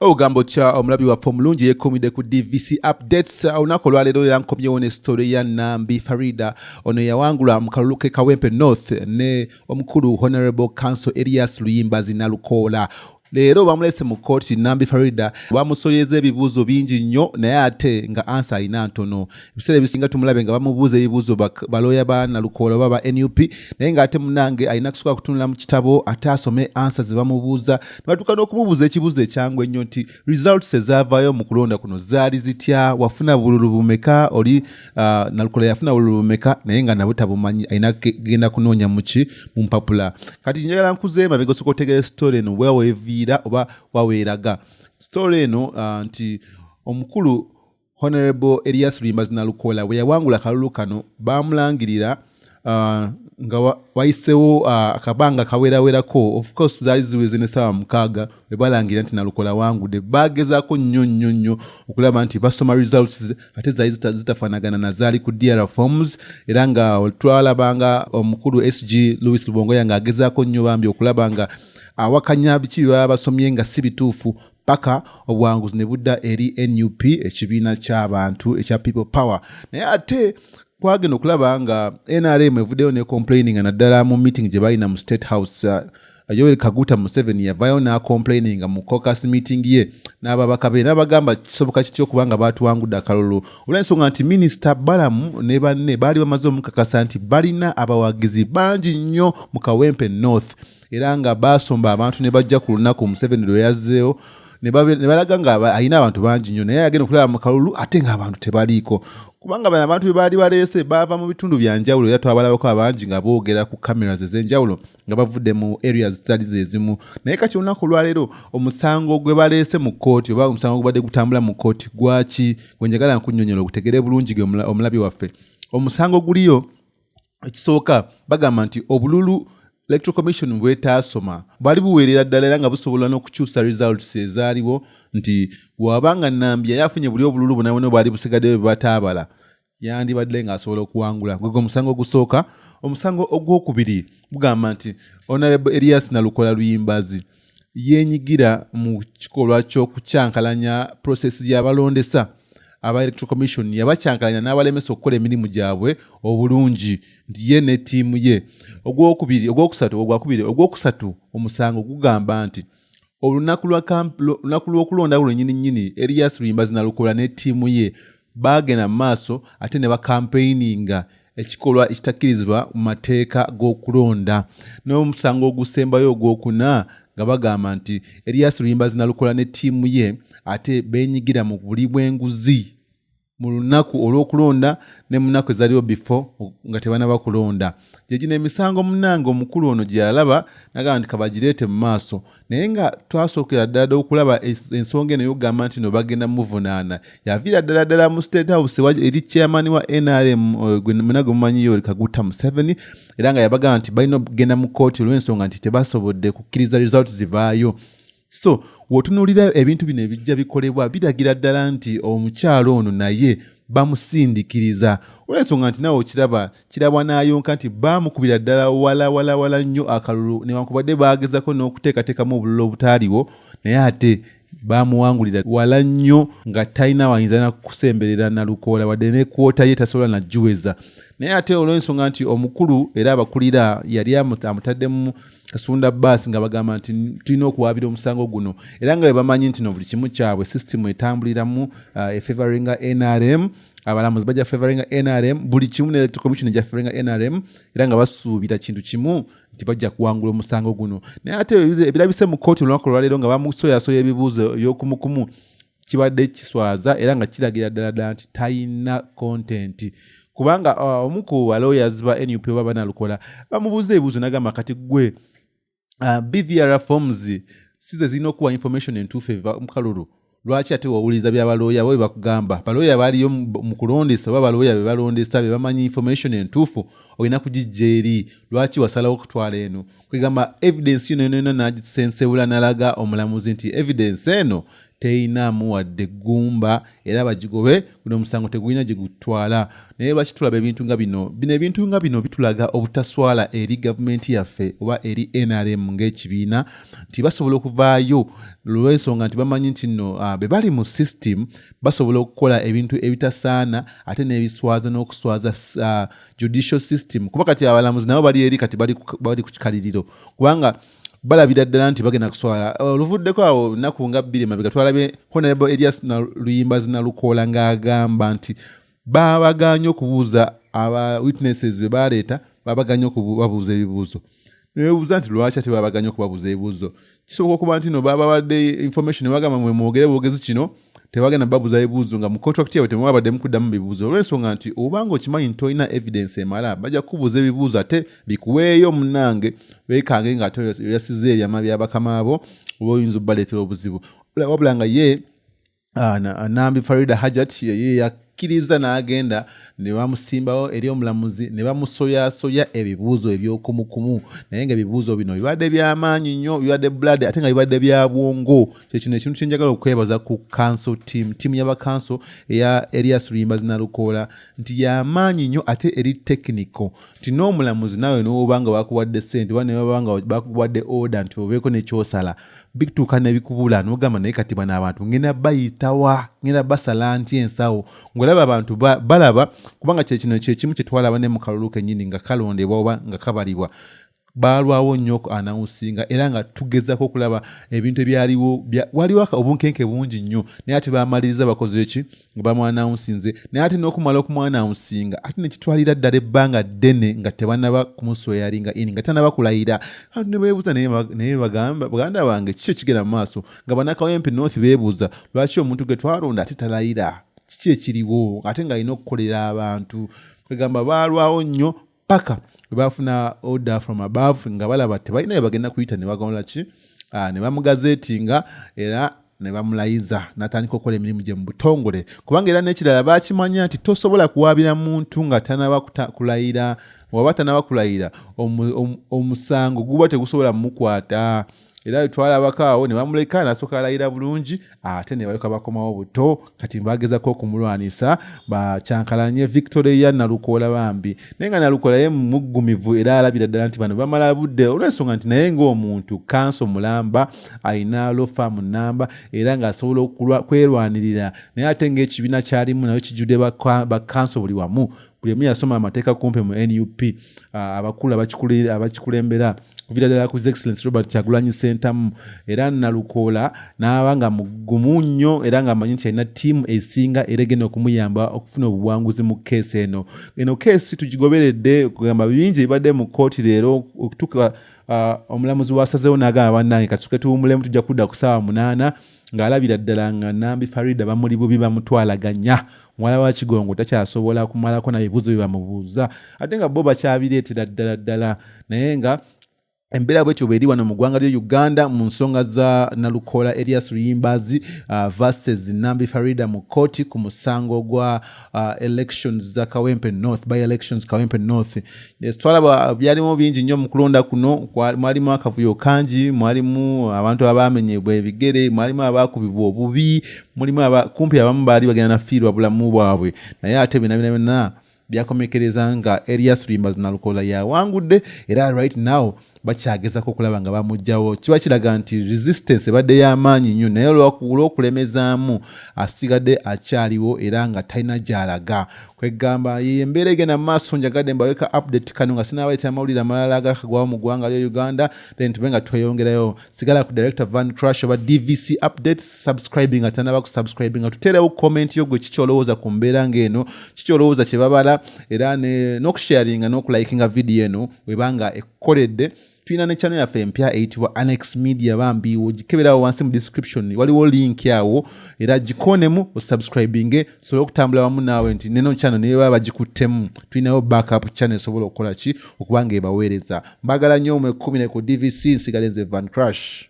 Ogamba otya omulabi waffe omulungi yekumidde ku DVC Updates? Olunaku olwaleero era nkomyewo ne story ya Nambi Farida. Ono yawangula mu kalulu ke Kawempe North ne omukulu Honorable Counsel Elias Luyimbazi Nalukoola. Leero bamulese mu kkooti. Nambi Farida bamusoyeza ebibuuzo bingi nnyo, naye ate nga answer alina ntono. Ebiseera ebisinga tumulabe nga bamubuuza ebibuuzo balooya ba Nalukoola oba ba NUP, naye ng'ate munange alina kusooka kutunula mu kitabo ate asome answer ze bamubuuza. Ne batuuka n'okumubuuza ekibuuzo ekyangu ennyo nti results ezaavaayo mu kulonda kuno zaali zitya, wafuna bululu bumeka, oli Nalukoola yafuna bululu bumeka, naye nga nabwo tabumanyi, alina genda kunoonya muki mu mpapula. Kati njagala nkuzeeyo emabega osooka otegeera story eno bwe weeviira oba waweeraga story eno, nti omukulu Honorable Elias Luyimbazi Nalukoola bwe yawangula akalulu kano, baamulangirira nga wayisewo akabanga kawerawerako. Of course zaali ziweze ne 6:00 bwe balangira nti Nalukoola wangudde. Bagezaako nnyo nnyo nnyo okulaba nti basoma results, ate zaali zitafaanagana na zaali ku DR forms. Era nga twalabanga omukulu SG Louis Lubongoya ng'agezaako nnyo bambi okulaba nga awakanya biki bye baba basomye nga si bituufu, paka obuwanguzi ne budda eri NUP, ekibiina ky'abantu ekya People Power. Naye ate twagenda okulaba nga NRM evuddeyo ne complaining, naddala mu meeting gye balina mu State House. Yoweri Kaguta Museveni yavaayo n'acomplaininga mu caucus meeting ye n'ababaka be, n'abagamba kisoboka kitya okuba nga baatuwangudde akalulu, olw'ensonga nti Minisita Balamu ne banne baali bamaze omukakasa nti balina abawagizi bangi nnyo mu Kawempe North, era nga baasomba abantu ne bajja ku lunaku Museveni lwe yazzeewo ne balaga nga alina abantu bangi nnyo. Naye agenda okulaba mu kalulu ate ng'abantu tebaliiko, kubanga bano abantu be baali baleese baava mu bitundu bya njawulo, era twabalabako abangi nga boogera ku cameras ez'enjawulo nga bavudde mu areas zitali zezimu. Naye kati olunaku olwaleero omusango gwe baleese mu kkooti, oba omusango gubadde gutambula mu kkooti, gwaki? Gwe njagala nkunnyonnyola ogutegere bulungi gwe omulabi waffe. Omusango guliyo ekisooka, bagamba nti obululu Electoral Commission bwetaasoma bwali buweerera ddala, era nga busobola n'okukyusa results ezaaliwo, nti wabanga Nambi yali afunye buli obululu bwonabwona bwali busigaddeyo bwe bataabala, yandibadde ng'asobola okuwangula. Gwegwe omusango ogusooka. Omusango ogwokubiri gugamba nti Honorable Elias Nalukola Luyimbazi yeenyigira mu kikolwa ky'okukyankalanya process y'abalondesa aba Electoral Commission, yabakyankalanya n'abalemesa okukola emirimu gyabwe obulungi, nti ye ne ttiimu ye. Ogwokubiri, ogwokusatu, ogwakubiri, ogwokusatu, omusango gugamba nti olunaku lw'okulonda lwennyini nnyini, Elias Luyimbazi Nalukola ne ttiimu ye baagenda mu maaso ate ne bakampeininga, ekikolwa ekitakkirizibwa mu mateeka g'okulonda. N'omusango ogusembayo ogwokuna nga bagamba nti Elias Luyimbazi Nalukola ne ttiimu ye ate beenyigira mu buli bw'enguzi mu lunaku olw'okulonda ne mu nnaku ezaliwo before nga tebanaba kulonda. Gye gino emisango munnange omukulu ono gye yalaba nagamba nti kabagireete mu maaso. Naye nga twasookera ddala ddala okulaba ensonga eno ey'okugamba nti no bagenda muvunaana, yaviira ddala ddala mu State House eri chairman wa NRM, gwe muna gwe mumanyi Yoweri Kaguta Museveni, era nga yabagamba nti balina okugenda mu kkooti olw'ensonga nti tebasobodde kukkiriza results zivaayo. So w'otunuulira ebintu bino ebijja bikolebwa, biragira ddala nti omukyalo ono naye bamusindikiriza, olw'ensonga nti nawe okiraba kirabwa n'ayonka nti baamukubira ddala wala wala wala nnyo akalulu, newankubadde baagezako n'okuteekateekamu obululu obutaaliwo, naye ate bamuwangulira wala nnyo nga talina wayinza nakusemberera Nalukoola, wadde ne quarter ye tasobola nagiweza. Naye ate olw'ensonga nti omukulu era abakulira yali amutaddemu kasunda baasi, nga bagamba nti tulina okuwaabira omusango guno, era nga bwe bamanyi nti no buli kimu kyabwe system etambuliramu efavoringa NRM, abalamuzi bajja favoringa NRM, buli kimu ne Electoral Commission ejja favoringa NRM, era nga basuubira kintu kimu nti bajja kuwangula omusango guno. Naye ate ebirabise mu kkooti olunaku olwaleero nga bamusoyasoya ebibuuzo ebyokumukumu kibadde kiswaza, era nga kiragira ddala ddala nti talina content, kubanga omu ku balawyers ba NUP oba banalukola bamubuuza ebibuuzo nagamba, kati gwe BVR forms si ze zirina okuwa information entuufu eva mu kalulu? Lwaki ate wawuliriza byabalooya bo bakugamba? Balooya baliyo mu kulondesa oba balooya be balondesa be bamanyi information entuufu, Olina kugijja eri, lwaki wasalawo okutwala eno? Kwegamba evidence yino yona yona n'agisensebula, n'alaga omulamuzi nti evidence eno teyinaamu wadde eggumba era bagigobe, guno omusango tegulina gye gutwala. Naye lwaki tulaba ebintu nga bino? Bino ebintu nga bino bitulaga obutaswala eri gavumenti yaffe oba eri NRM ng'ekibiina, nti basobola okuvaayo lw'ensonga nti bamanyi nti nno be bali mu system, basobola okukola ebintu ebitasaana ate n'ebiswaza n'okuswaza judicial system. Kuba kati abalamuzi nabo bali eri kati bali ku kikaliriro, kubanga balabira ddala nti bagenda kuswala. Oluvuddeko awo nnaku nga 2 mabega, twalabye Honorable Elias Luyimbazi Nalukoola ng'agamba nti babaganye okubuuza aba witnesses be baleeta, babaganye okubabuuza ebibuuzo. Newebuuza nti lwaki ate babaganye okubabuuza ebibuuzo? Kisoboka okuba nti no babawadde information ne bagamba mwe mwogere bwogezi kino, tebagenda babuuza bibuuzo, nga mu contract yaabwe temwabaddemu kuddamu bibuuzo, olw'ensonga nti obanga okimanyi nti tolina evidence emala, bajja kukubuuza ebibuuzo ate bikuweeyo. Munnange, weekange nga ate oyasiza ebyama bya bakama bo oba oyinza obbaleetera obuzibu. Wabula nga ye Nambi Farida Hajat ye yakkiriza n'agenda ne bamusimbawo eri omulamuzi ne bamusoyasoya ebibuuzo ebyokumukumu, naye nga ebibuuzo bino bibadde byamaanyi nnyo, bibadde blood ate nga bibadde bya bwongo. Kyekino ekintu kyenjagala okwebaza ku counsel team, team y'aba counsel eya Elias Luyimbazi Nalukoola, nti yamaanyi nnyo ate eri technical, nti n'omulamuzi naawe n'oba nga bakuwadde ssente oba ne baba nga bakuwadde order nti obeeko nekyosala, bituuka nebikubula n'ogamba, naye kati bano abantu ngenda bayitawa, ngenda basala nti ensawo ng'olaba abantu balaba, kubanga kyekino kyekimu kyetwalaba ne mu kalulu kennyini nga kalondebwa oba nga kabalibwa, baalwawo nnyo oku announcinga, era nga tugezako okulaba ebintu ebyaliwo, waliwo obunkenke bungi nnyo, naye ate bamaliriza bakoze ki nga bamu-announcinze. Naye ate n'okumala okumu-announcinga ate nekitwalira ddala ebbanga ddene nga tebanaba kumu-swearinga in, nga tanaba kulayira. Abantu ne beebuuza, naye baganda bange, kiki ekigenda mu maaso? Nga bannakawempe North beebuuza lwaki omuntu gwe twalonda ate talayira, kiki ekiriwo, ate ng'alina okukolera abantu? Kwegamba baalwawo nnyo paka bwe bafuna order from above, nga balaba tebalina bye bagenda kuyita, ne bagola ki, ne bamugazetinga era ne bamulayiza n'atandika okukola emirimu gye mu butongole. Kubanga era n'ekirala bakimanya nti tosobola kuwaabira muntu nga tanaba kulayira. Waba tanaba kulayira, omusango guba tegusobola mumukwata. Era twalabako awo ne bamuleka nasooka alayira bulungi, ate ne baleka bakomawo buto. Kati bagezako okumulwanisa bakyankalanye Victoria Nalukoola bambi, naye nga Nalukoola ye muggumivu era alabira ddala nti bano bamala budde, olw'ensonga nti naye ng'omuntu counsel mulamba alina law firm namba era ng'asobola kwerwanirira, naye ate ng'ekibiina kyalimu nayo kijjudde ba counsel buli wamu, buli omu yasoma amateeka kumpi mu NUP, abakulu abakikulembera kuviira ddala ku His Excellence Robert Kyagulanyi Ssentamu. Era Nalukoola n'aba nga mugumu nnyo era ng'amanyi nti alina ttiimu esinga era egenda okumuyamba okufuna obuwanguzi mu keesi eno. Eno keesi tugigoberedde, kugamba bingi ebibadde mu kkooti leero okutuuka omulamuzi wasazeewo n'agamba, bannange, katuke tuwumulemu, tujja kudda ku ssaawa 8, ng'alabira ddala nga Nambi Farida bamuli bubi, bamutwalaganya. Muwala wa Kigongo takyasobola kumalako na bibuuzo bye bamubuuza, ate nga bo bakyabireetera ddala ddala. Naye nga embeera bwetyo bweri wano mu ggwanga lya Uganda mu nsonga za Nalukoola Elias Luyimbazi versus Nambi Farida mu kooti ku musango gwa elections za Kawempe North, by elections Kawempe North. Yes, twalaba byalimu bingi nnyo mu kulonda kuno. Mwalimu akavuyo kangi, mwalimu abantu abamenyebwa ebigere, mwalimu abakubibwa obubi, mulimu kumpi abamu baali bagenda nafiirwa bulamu bwabwe, naye ate byonna byonna byonna byakomekereza nga Elias Luyimbazi Nalukoola yawangudde. Era right now bakyagezako okulaba nga bamugjawo. Kiba kiraga nti resistance ebadde y'amaanyi nnyo, naye olw'okulemezaamu asigadde akyaliwo era nga talina gy'alaga. Kwegamba embeera egenda mu maaso. Njagadde mbaweka update kano nga sinabaleetera amawulire amalala agakagwawo mu ggwanga lya Uganda, then tube nga tweyongerayo. Sigala ku Director Van Crash oba DVC updates, subscribing atanaba kusubscribing, nga tuteerewo comment yo gwe kikyolowooza ku mbeera ng'eno, kikyolowooza kye babala, era n'okusharinga n'okulikinga video eno webanga ekukoledde. Tulina ne channel yaffe empya eyitibwa Annex Media. Bambi ogikeberawo wansi mu description, waliwo link awo, era gikonemu osubscribinge sobole okutambula wamu naawe, nti neno channel naye baba bagikuttemu, tulinayo backup channel esobola okukola ki, okuba nga ebaweereza. Mbagala nnyo, omwekumi ne ku DVC. Nsigale nze Van Crash.